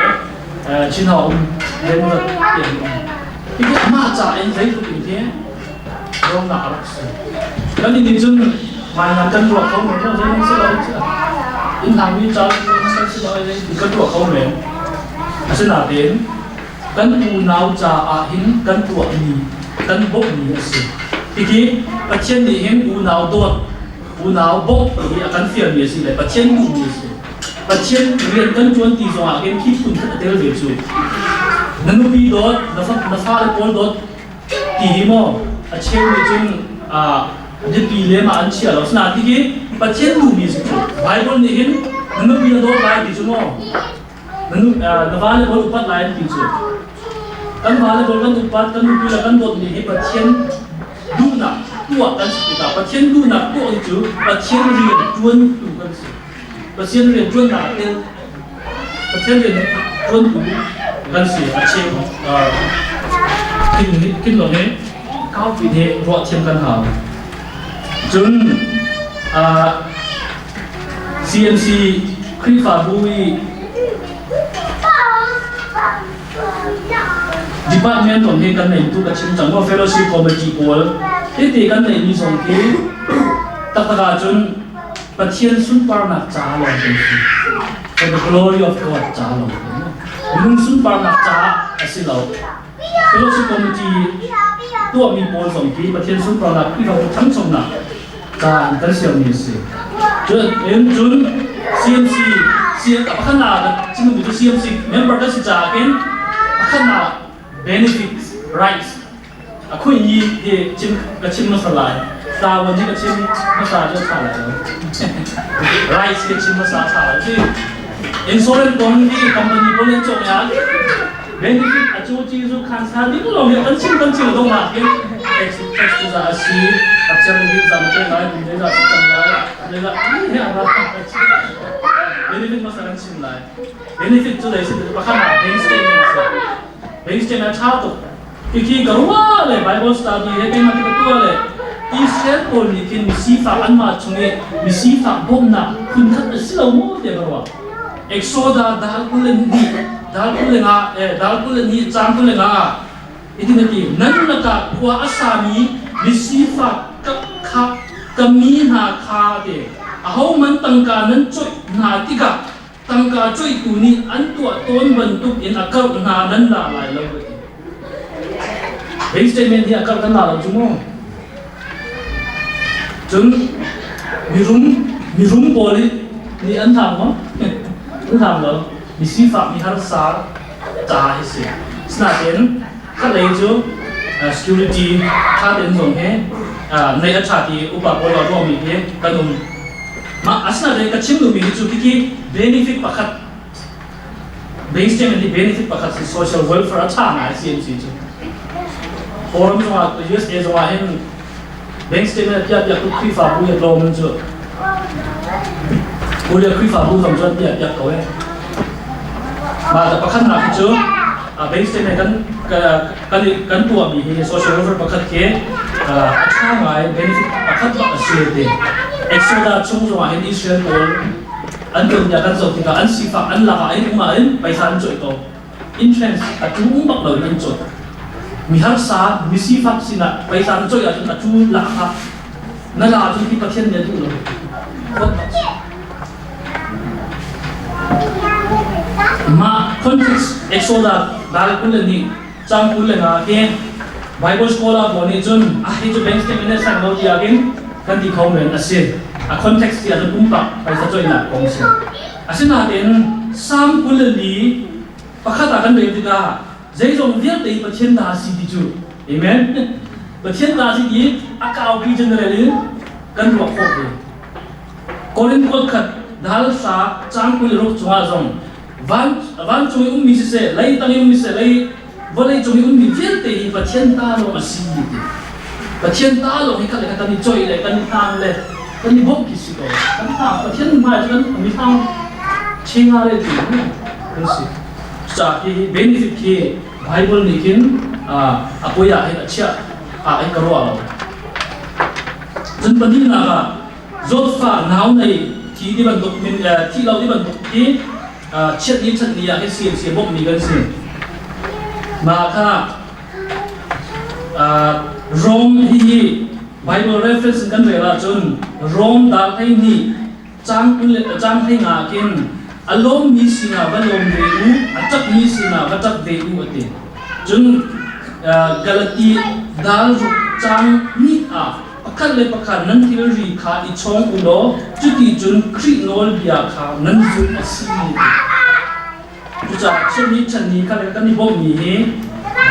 Chin ho um le mu ti an um Hi mah ca in zeitluk in hi dongnak a rak si. Kan nih cun ngaingai kan ruah kho men lo zei si lo inn hlangmi ca kan si lo kan ruah kho men. Asinain kan unau caah hin kan tuahmi kan bawmhmi a si. Hiki Pathian nih hin unau dawt unau bawmh hi a kan fialmi a si le Pathian duhmi a si. Pathian rian kan ṭuan ti zongah hin khi phun khat a tel ve cu. Na nupi dawt, na fale pawl dawt ti hi maw a cheu nih cun biapi le mah an chia lo. Asinain hiki Pathian duhmi a si cu. Bible nih hin na nupi na dawt lai ti cu maw na vale pawl upat lai an ti cu. Kan vale pawl kan upat, kan nupi le kan dawtmi hi Pathian duhnak tuah kan si tikah Pathian duhnak tuah hi cu Pathian rian ṭuantu kan si. Pathian rian ṭuannak tel Pathian rian ṭuantu kan si a cheu kin lo he kaupi he ruah thiam kan hau. Cun CMC Khrihfabu i Department zong hi kan nei tu ka chim cang maw fellowship committee pawl tete kan neih mi zong khi taktak ahcun Pathian sunparnak ca lawng kan si for the glory of God ca lawng minung sunparnak ca a si lo fellowship committee tuahmi pawl zong khi Pathian sunparnak Khrihfabu ṭhangchonak ca in kan siammi a si cun cun CMC CM pakhat ah chim cu CMC member kan si caah khin pakhat ah benefits rights a khui yi hi chim ka chim hmasa lai tawan hi ka chim hmasa cu tha lai lo rights ka chim hmasa tha lai si insurance kong hi company pawl an cawk ya benefit a cu ci zu khan sa ding lo hi kan chim kan chim dong ma hin tax tax tu za a si a chang hi zam te lai kum za si cang lai le la he a ra benefit hmasa kan chim lai benefit cu dei si pakhat ah bank statement si bank statement tha tuk Hiki ka ruah le Bible study he keimah ti ka tuah le Israel pawl nih khin misifak anmah chung i misifak bawmhnak phunkhat a si lo maw tiah ka ruah. Exoda dal 22 dal 25 dal 22 cang 25 itin a ti nan lakah khua a sami misifak ka kha ka mi hna kha te ahoman tangka nan coih hna tikah tangka coihtu nih an tuah tawn bantuk in a karh hna nan la lai lo ka ti. Bank statement hi a karh kan la lo cu mu. Cun mirum mirum pawl nih an hlang maw? An hlang lo. Mi sifak mi harsa ca hi si. Sinain khatlei cu Security tha tein zong hi nei a tha ti upa pawl a ruahmi hi kan um. Mah asinain ka chim duhmi hi cu khikhi benefit pakhat bank statement hi benefit pakhat si, social welfare a tha ngai CMC cu. Forum zongah, USA zongah hin bank statement piah piak tu Khrihfabu hi tlawm in cu. Korea Khrihfabu zong cu an piah piak ko eh. Mah ta pakhat nak hi cu bank statement kan kan kan tuahmi hi social welfare pakhat khi a ṭha ngai, benefit pakhat bak a si ti. Exodus chung zongah hin Israel pawl an tuanbia kan zoh tikah an sifak an lakah in um ah in paisa an cawih ko. Interest a tu um bak lo in an cawih. Mi harsa, mi sifak sinah paisa an cawih ahcun a tu lak kha na la ahcun hi Pathian nih a duh lo. Huat bak si. Mah context Exodus dal 22 cang 25 khi Bible scholar pawl nih cun a hi cu bank statement ne sang lo tiah kin kan ti kho men a si. A context ti ahcun pumpak paisa coihnak kong si. Asinain Psalm 24 pakhat ah kan rel tikah zeizong vialte hi Pathian ta si ti cu, amen, Pathian ta si ti a kaupi general in kan ruah khawh ve. Korin kuat khat dal sa cang 26 cungah zong van vancung i ummi siseh, lei tang i ummi siseh, lei vawlei cung i ummi vialte hi Pathian ta lawng a si ti. Pathian ta lawng hi khat le khat kan i coih le kan i hlang le kan i bawmh khi si ko. Kan hlang Pathian hmai cu kan mi hlang chinga le ti kan si. Cucaah hi benefit khi Bible nih khin a poi ah hin a chiah ah hin ka ruah lo. Cun pahnihnak ah zawtfah nau nei thi ti bantuk min thi lo ti bantuk khi chiat ni chat ni ah hin CMC bawmhmi kan si. Mah kha Rome hi Bible reference in kan rel ahcun Rome dal 12 cang 20 le cang 15 khin a lawmmi sinah va lawm ve u, a ṭapmi sinah va ṭap ve u a ti. Cun Galati dal ruk cang hnih ah pakhat le pakhat nan thilri kha i chawng u law cuti cun Khrih nawlbia kha nan zulh a si. Cucaah Chinmi chan ni kha le kan i bawmhmi hi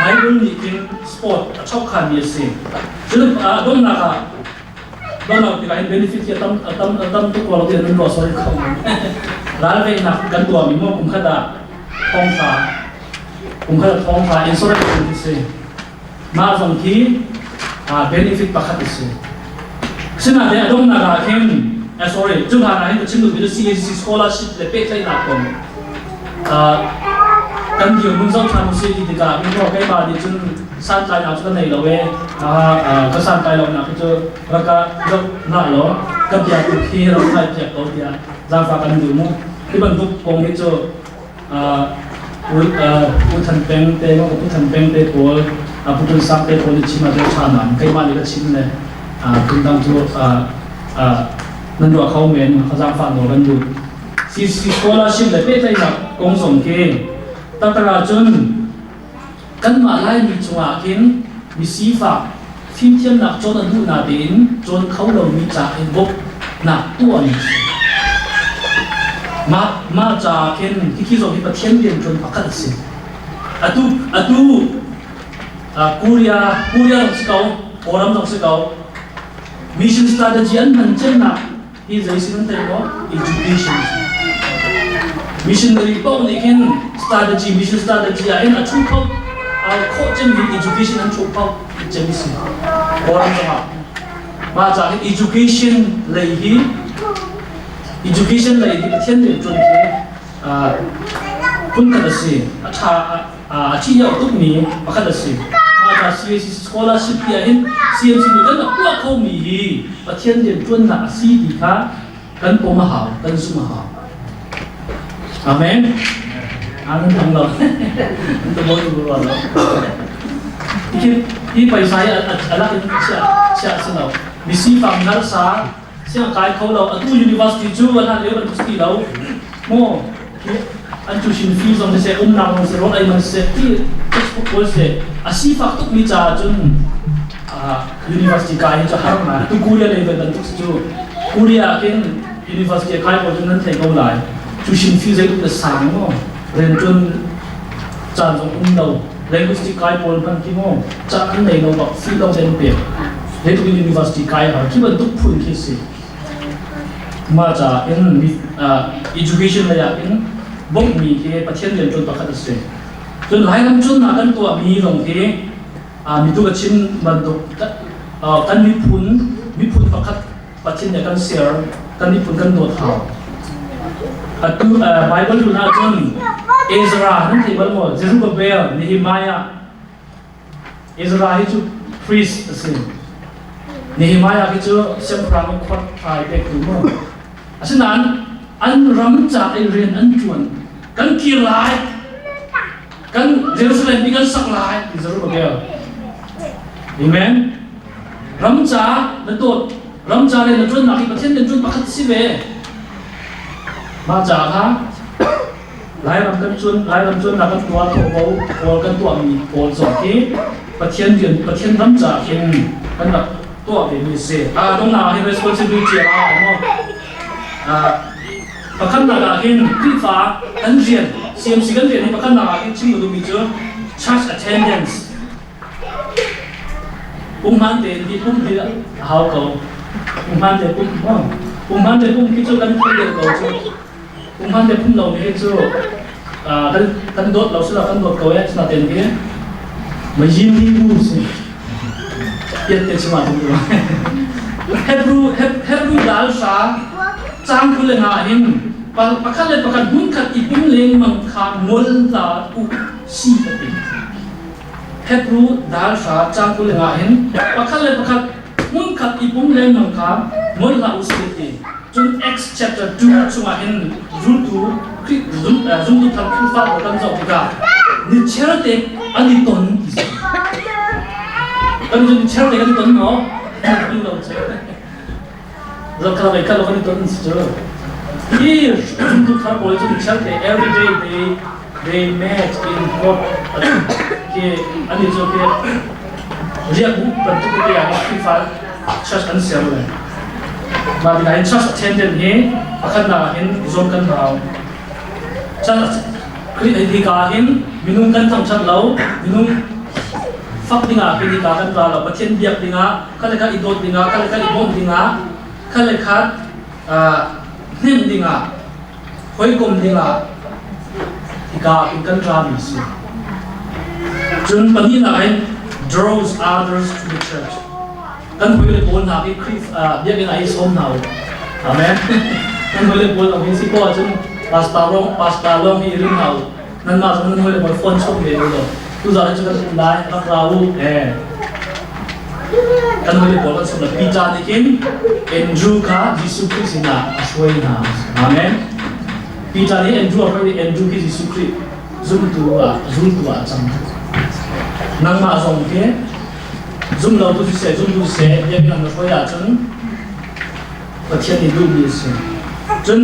Bible nih khin sport a chokhanmi a si. Cun donghnak ah donghnak tikah hin benefit hi a tam a tam a tam tuk ko lo tiah nan ruah sorry kho. Ralvengnak kan tuahmi maw kum khat ah thongthla kum khat ah thongthla insurance khi si. Mah zong khi benefit pakhat a si. Sinain a donghnak ah khin, sorry, cu hlan ah hin ka chim duhmi cu CACC scholarship le pehtlaihnak kong kan dirhmun zoh ṭhan usih ti tikah min keimah nih cun santlainak cu ka nei lo e, ka santlai lonak hi cu rak ka zoh hna law ka bia tu khi rak ngai piak ko tiah zaangfah kan duh mu. Hi bantuk kong hi cu Pu Than Peng te Pu Than Peng te pawl, Pu Tun Sang te pawl nih chim ah ṭha nain keimah nih ka chim le phundang cu nan ruah kho men, ka zaangfah nawl kan duh. CC scholarship le pehtlaihnak kong zong khi taktak ahcun kanmah Laimi cungah khin mi sifak fimthiamnak cawn a duh natein cawn kho lomi ca in bawmhnak tuahmi a si. Mah mah caah khin hikhi zong hi Pathian rianṭuan pakhat a si. Atu atu Korea Korea zong si ko, Kawlram zong si ko, mission strategy an hman cemnak hi zei si nan thei maw? Education. Missionary paoh nih khin strategy, mission strategy ah hin a thu kho khawh cemmi education an thu kho cem si. Kawlram zongah mah ca hin education lei hi education lei hi Pathian rianṭuan khi phun khat a si. A ṭha a thi deuh tukmi pakhat a si. Mah ca CAC scholarship ti ahhin CMC nih kan rak tuah khomi hi Pathian rianṭuannak a si ti kha kan pom a hau, kan zumh a hau. Amen. An thang lo. An tamo tu rual lo. Hi paisa hi a lak in chia chia si lo. Misi fang nalsa siang kai kho lo. Atu university cu an han leo bantuk si lo. Mo an tuition fee zong siseh, umnak zong siseh, rawl ei man siseh, ti textbook pawl siseh, a sifak tukmi caah cun university kai hi cu har ngai. Tu Korea level bantuk si cu Korea ah khin university a kai pawl cu nan thei ko lai. Tuition fee zeitluk na sang maw? Rianṭuan caan zong um lo. Linguistic kai pawl hmanh khi mu ca an nei lo bak fee lawng te an pek. Zeitluk in university kai har khi bantuk phun khi si. Mah ca in education lei ah in bawmhmi khi Pathian rianṭuan pakhat a si. Cun Lairam cunnak kan tuahmi zong hi mitu ka chim bantuk kan miphun miphun pakhat Pathian nih kan ser, kan miphun kan dawt hau. Atu Bible hlun ahcun Ezra nan thei bal maw? Zerubbabel, Nehemiah. Ezra hi cu priest a si. Nehemiah hi cu siangpahrang i khuat thlai pektu mu. Asinain an ram ca i rian an ṭuan. Kan kir lai. Kan Jerusalem hi kan sak lai ti Zerubbabel. Amen. Ram ca na dawt, ram ca le na ṭuannak hi Pathian kan ṭuan pakhat si ve. Mah ca kha Lairam kan cun Lairam cunnak kan tuah thawhvo pawl kan tuahmi pawl zong khi Pathian rian Pathian ram ca khin kan rak tuah ve mi si. A dongnak hi responsibility a maw? Pakhatnak ah hin Khrihfa kan rian CMC kan rian hi pakhatnak ah hin chim ka duhmi cu church attendance Pumhman tein hi pumh hi a hau ko. Pumhman te pumh pumhman te pumh khi cu kan theih deuh ko cu. Pumhman te pumh lomi hi cu kan kan dawt lo sila kan dawt ko eh sinaten hi ma yin ni bu si. Piat te chima tu. Hebrew Hebrew dal sa cang 25 hin pakhat le pakhat hmun khat i pum lengmang kha ngol hla u si a ti. Hebru dal hra caang 25 hin pakhat le pakhat hmunkhat i pum lengmang kha ngol hlah u sih a ti. Cun Acts chapter 2 chungah hin zultu zumtu thar Khrihfa pawl kan zoh tikah nichiar te an i ton ti si. Kan cu nichiar te kan i ton maw? Kan lo cu. Zakha vei kal kan i ton si cu. Hi zumtu thar pawl cu nichiar te every day they met in court ke ani cu ke riak bu bantuk te ah Khrihfa church an ser le mah tikah hin church attendant hi pakhatnak ah hin zuam kan hau. Church hika hin minung kan thangṭhat lo, minung fak dingah hin hika kan ra lo. Pathian biak dingah, kha le kha i dawt dingah, kha le kha i bawmh dingah, kha le kha hnemh dingah, hawikom dingah hika in kan rami si. Cun pahnihnak hin draws others to the church. Kan hawi le pawl hna hi Khrih biakinn ah i sawm hna u. Amen. Kan hawi le pawl ang hin si ko ahcun pastor lawng pastor lawng hi ring hna u. Nanmah zong nan hawi le pawl phone chawk ve u law. Tuzaan cu kan um lai rak ra u. Eh. Kan hawi le pawl kan sawm la Peter nih khin Andrew kha Jesuh Khrih sinah a hruai hna. Amen. Peter nih Andrew a hruai i Andrew khi Jesuh Khrih zumtu ah zultu ah a cang. Nangmah zong khi zum lo tu siseh zumtu siseh biakinn na hruai ahcun Pathian nih duhmi a si. Cun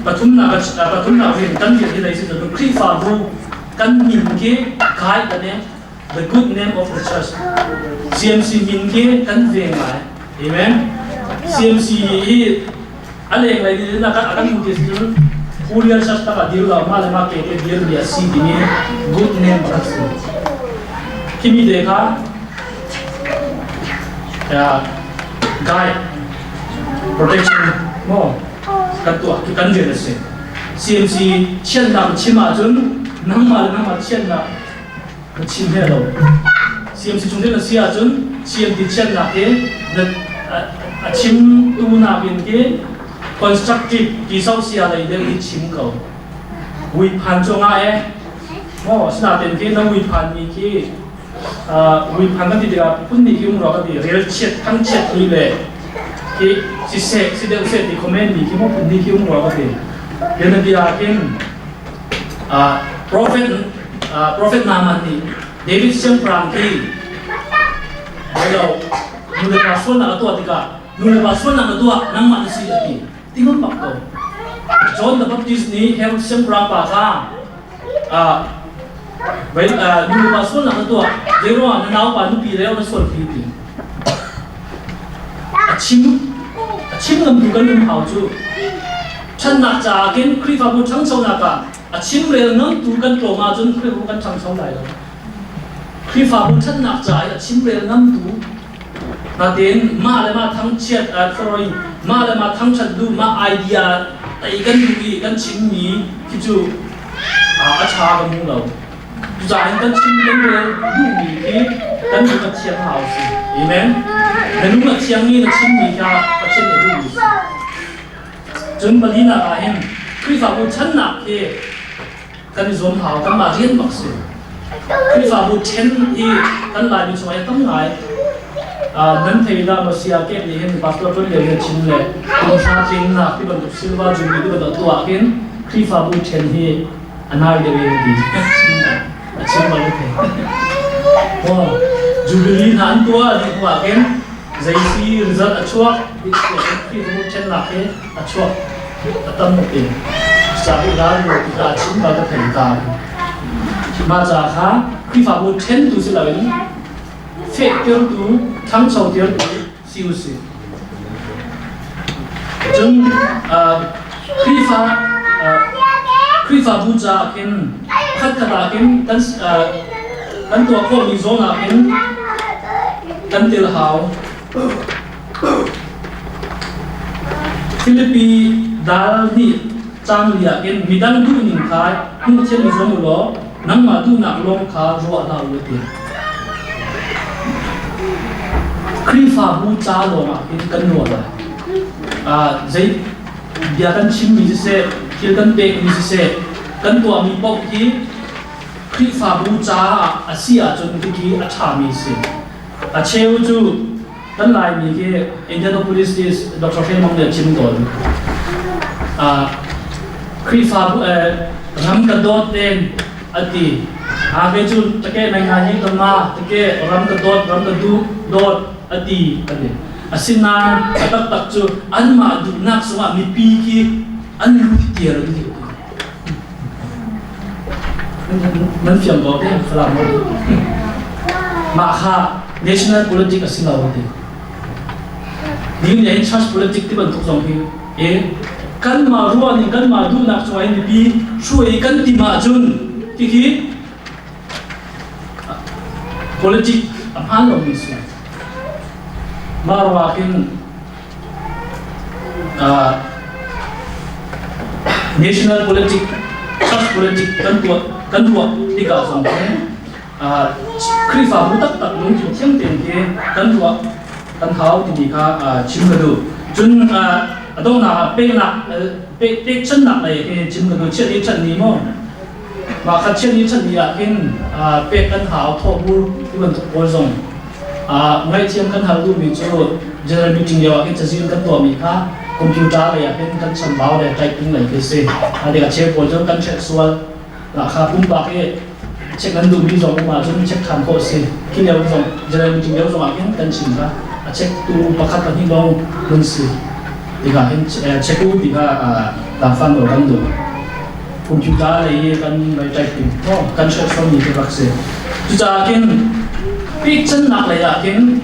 pathumnak pathumnak rian kan rian hi lei si cu Khrihfabu kan min khi guide the name the good name of the church. CMC min khi kan veng lai. Amen. CMC hi a leng lei nih a kan hmu ti cun Korean church tak ah dir lo mah le mah ke te dir mi a si timi good name pakhat si. Khi mi te kha guide protection mo kan tuah ki kan rian a si. CMC chiannak chim ahcun nangmah le nangmah chiannak na chim he lo. CMC chung na si ahcun CMT chiannak hi na a chim tu nakin khi constructive ti sau sia lei deuh hi chim ko. Vui phan cu nga e. Mo sinaten khi na vui phan mi khi vui phan kan ti tikah phun nih khi um ro kan ti rel chiat thang chiat mi le khi si seh si deuh seh ti comment mi khi mo phun nih khi um ro kan ti. Bianabia khin Prophet Prophet Naaman nih David siangpahrang khi lo nu le pa sualnak a tuah tikah nu le pa sualnak na tuah nangmah na si a ti ti ngam bak ko. John the Baptist nih Herod siangpahrang pa kha nu le pa sualnak na tuah zeiruangah na naupa nupi le na sual pi ti a chim a chim ngamtu kan um hau cu ṭhannak caah khin Khrihfabu ṭhangchonak ah a chimrel ngamtu kan tlawm ahcun Khrihfabu kan ṭhangcho lai lo. Khrihfabu ṭhatnak ca i a chimrel ngamtu natein mah le mah thangchiat sorry mah le mah thangṭhat duh mah idea tei kan duh i kan chimmi khi cu a ṭha ka hmu lo. Cucaah kan chim kan rel duhmi khi kan lung a thiang hau si. Amen. Na lung a thiang i na chimmi kha Pathian nih a duhmi si. Cun palinak ah hin Khrihfabu ṭhannak hi kan i zuam hau, kanmah rian bak si. Khrihfabu ṭhen hi kan Laimi chungah hi tam ngai. Nan thei la masia kek nih hin pastor ṭuan lio hin chim le kum hra tlingnak ti bantuk silva jubilee ti bantuk tuah hin Khrihfabu ṭhen hi a nai deuh in ti a chim bal thei. Oh, jubilee hna an tuah dih hnu ah khin zei si result a chuak Khrihfabu ṭhennak hi a chuak a tam tuk in ca i ral lo ti kha chim bal ka thei ta. Mah ca kha Khrihfabu ṭhentu si loin fehtertu, ṭhangchotertu si u sih. Cun Khrihfa Khrihfabu caah khin khatkhat ah khin kan kan tuah khawhmi zawn ah khin kan tel hau. Filipi dal nih cang li ah khin midang duhning kha hmuh thiam i zuam u law nangmah duhnak lawng kha ruah hlah u a ti. Khrihfabu ca lawngah hin kan ruah lai. Zei bia kan chimmi siseh, thil kan pekmi siseh, kan tuahmi paoh hi Khrihfabu caah a si ahcun hiti a ṭhami a si. A cheu cu kan Laimi hi Indianapolis is Dr. Hre Mang nih a chim tawn. Khrihfabu ram ka dawt ten a ti. Ake cu take nai ngai hi ka ma take ram ka dawt ram ka duh dawt a ti a ti. Asinain a taktak cu anmah duhnak sungah mipi khi an lut tial an ti. Nan fiang ko te Falam mo. Mah kha national politic a si lo ti. Ni le church politic ti bantuk zong hi e kanmah ruah ning kanmah duhnak cungah hin mipi hruai kan tim ahcun hihi politic a hmaan lomi si. Mah ruangah khin national politic, church politic kan tuah kan ruah tikah zong hin Khrihfabu taktak lungthin thiang tein hi kan ruah kan hau timi kha chim ka duh. Cun a donghnak ah peknak pekchannak lei hi chim ka duh. Chiat ni chan ni maw? Mah kha chiat ni chan ni ah hin pek kan hau thawhbur ti bantuk pawl zong ngaihthiam kan hal duhmi cu general meeting lio ah hin cazin kan tuahmi kha computer lei ah hin kan chambau le typing lei khi si. A cheu pawl cu kan check sual kha pumpak i check nan duhmi zong um ahcun check ṭhan khawh a si. Khi lio zong general meeting lio zong ah khin kan chim kha a check tu pakhat pahnih lawng hun si. Tikah hin check u ti kha tangfang lo kan duh. Computer lei i kan vai typing kan share mi khi rak si. Cucaah khin pekchannak lei ah khin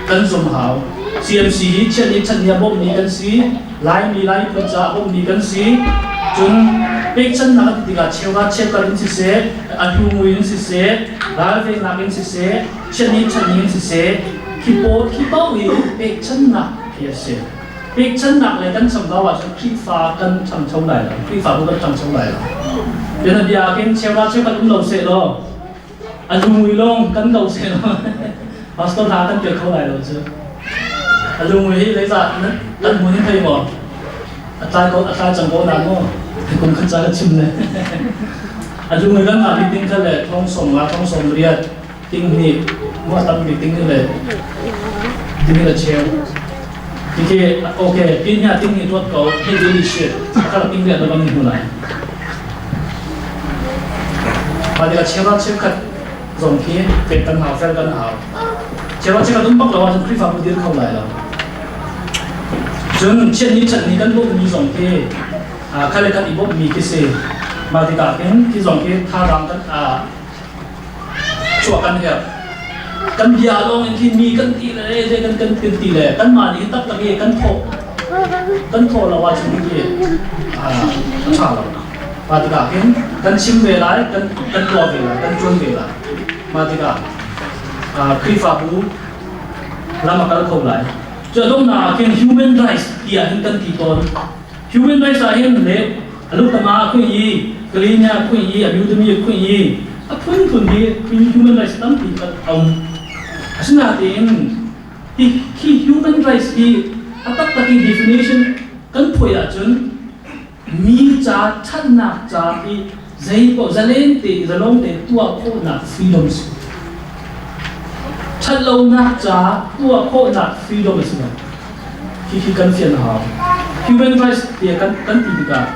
kan zum hau. CMC hi chiat ni chan ni a bawmmi kan si. Laimi Lai phun caah bawmhmi kan si. Cun pekchanhnak a ti tikah cheuhra cheukhat in siseh, a hlungui in siseh, ralvennak in siseh, chiatni channi in siseh, khi pawl khi paoh hi pekchanhnak khi a si. Pekchanhnak le kan chambau ahcun Khrihfa kan ṭhangcho lai lo. Khrihfabu kan ṭhangcho lai lo. Bianabia ah khin cheuhra cheukhat um lo sehlaw, a lungui lawng kan do sehlaw pastor hna kan pe kho lai lo cu. A lungui hi zeizah kan hmun in thei maw? A tlai ko a tlai cang ko na maw? Kum khat ca ka chim le. A lungui kan ngah bik ding kha le thong som nga thong som riat ting hnih mu a tam bik ting le ting le cheu. Tiki okay tin nya ting ni tuat ko hei dili shit akal ting le bang ni hnu lai. Mah tikah cheuhra cheukhat zong khi pek kan hau, fel kan hau. Cheuhra cheukhat um bak lo ahcun Khrihfabu dir kho lai lo. Cun chiatni chatni kan bawmhmi zong khi kha le kan i bawmhmi khi si. Mah tikah khin khi zong khi thazaang kan chuah kan herh. Kan bia lawng in khi mi kan ti le zei kan kan kan ti le kanmah nih taktak i kan thawh kan thawh lo ahcun khi a ṭha lo. Mah tikah hin kan chim ve lai, kan tuah ve lai, kan ṭuan ve lai. Mah tikah Khrihfabu lam a kal kho lai. Cu a donghnak ah khin human rights tiah hin kan ti tawn. Human rights ah hin le alutama khui i Kalinya khui i Abudami khui i a phunphun hi human rights tampi a um. Asinain hi hi human rights hi a taktak in definition kan phuai ahcun mi ca ṭhatnak ca i zeipaoh zalen te zalong te tuah khawhnak freedom si. Ṭhatlonak ca tuah khawhnak freedom a si lo. Hihi kan fian a hau. Human rights tiah kan ti tikah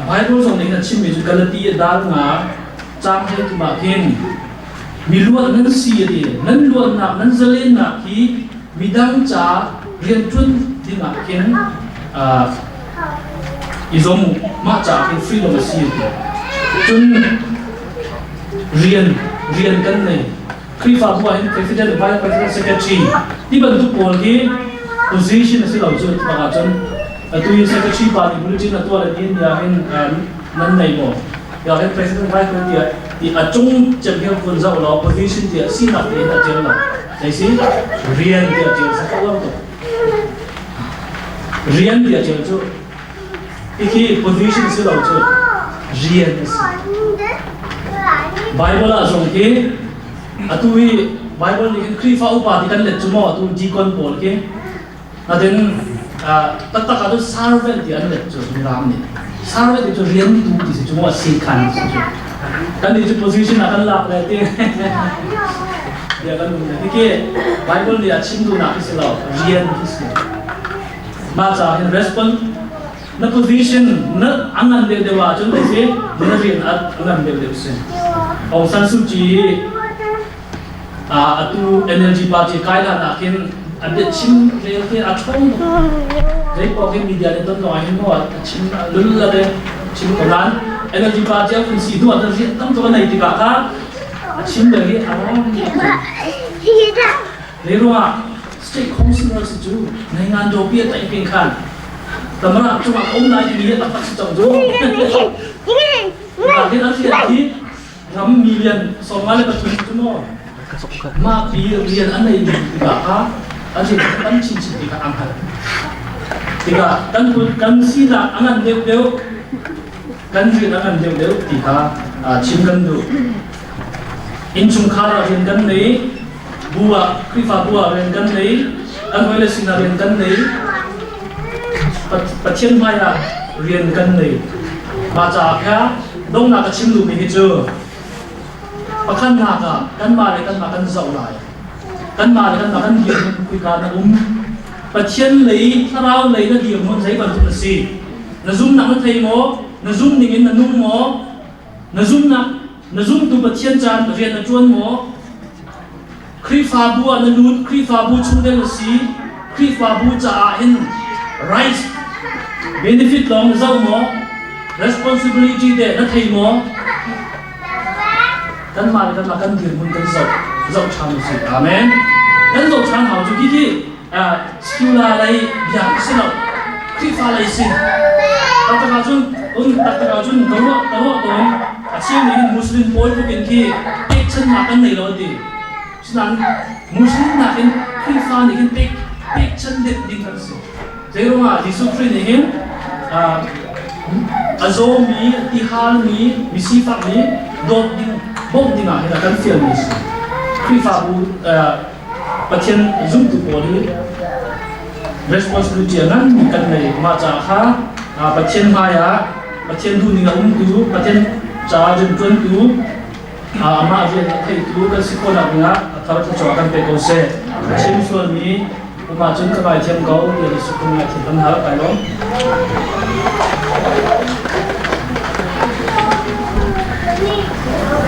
Bible zong nih a chimmi cu Galati dal nga caang hlei tum ah khin mi luat nan si a ti. Nan luatnak, nan zalennak hi midang ca rianṭuan ding ah khin i zom u. Mah caah khin freedom a si a ti. Cun rian kan nei. Khrihfabu ah hin president, vice president, secretary ti bantuk pawl hi position a si lo cu bak ahcun atu hi secretary pa nih bulletin a tuah le din ya hin nan nei maw ya hin president, vice president tiah ti a cung cem hi vun zoh law position tiah sinak tein a tial lo zei si rian tiah tial sa ko tuk rian tiah tial cu Hikhi position si lo cu rian a si. Bible ah zong hi atu hi Bible nih hin Khrihfa upa ti kan let cu maw atu deacon pawl khi natin taktak ah cun servant ti an let cu Mirang nih servant ti cu riantu ti si cu maw si khan si cu kan nih cu position ah kan lak le ti bia kan um le hikhi Bible nih a chim duhnak hi si lo rian hi si. Mah caah hin response na position na a ngan deuh deuh ahcun a si na rian a ngan deuh deuh si. Aung San Suu Kyi atu NLD party kai hlan ah khin a bia chim rel khi a ṭhawng tuk. Zei paoh khi media nih ton lawng ah hin maw a chim lul la te chim ko nain NLD party a vun si hnu ah rian tam tuk a nei tikah kha a chim bel hi a rang. Zei ruangah state councillor si cu nai ngan pi a taih ping khan tamara cungah um lai timi a taktak si cang cu. Hin an rian hi ram million 53 cu maw mah pi rian an nei tikah kha an rian tam chinchin ti kha ang hal tikah kan kan sinak a ngan deuh deuh kan rian a ngan deuh deuh ti kha chim kan duh. Innchungkhar ah rian kan nei. Bu ah Khrihfabu ah rian kan nei, kan hawile sinah rian kan nei, Pathian hmai ah rian kan nei. Mah caah kha donghnak ka chim duhmi hi cu pakhatnak ah kanmah le kanmah kan zoh lai. Kanmah le kanmah kan dirhmun kuika na um. Pathian lei, thlarau lei na dirhmun zei bantuk na si. Na zumnak na thei maw? Na zum ning in na nung maw? Na zumnak Na zumtu Pathian caan rian na ṭuan maw? Khrihfabu ah na lut, Khrihfabu chungtel na si, Khrihfabu caah hin rights, benefit lawng na zoh maw? Responsibility teh na thei maw? Kanmah le kanmah kan dirhmun kan zoh zoh ṭhan u sih. Amen. Kan zoh ṭhan hau cu khi secular lei bia si lo. Khrihfa lei si. Taktak ahcun un taktak ahcun ka ruah ka ruah tawn a cheu nih hin Muslim pawl tluk in khi pekchannak kan nei lo an ti. Sinain Muslim nakin Khrihfa nih hin pek pekchan deuh ding kan si. Zeiruangah Jesuh Khrih nih hin a zawmi, tihalmi, misifakmi dawt ding, bawmh ding ah hin a kan fialmi a si. Khrihfabu Pathian zumtu pawl hi responsibility a nganmi kan ngei. Mah caah kha Pathian hmai ah Pathian duhning a umtu, Pathian caah rianṭuantu, amah rian a theitu kan si khawhnak dingah a thar thluachuah kan pe ko seh. Chim sualmi um ahcun ka ngaithiam ko, tiah Jesuh Khrih ngaithiam kan hal. Kai lawm.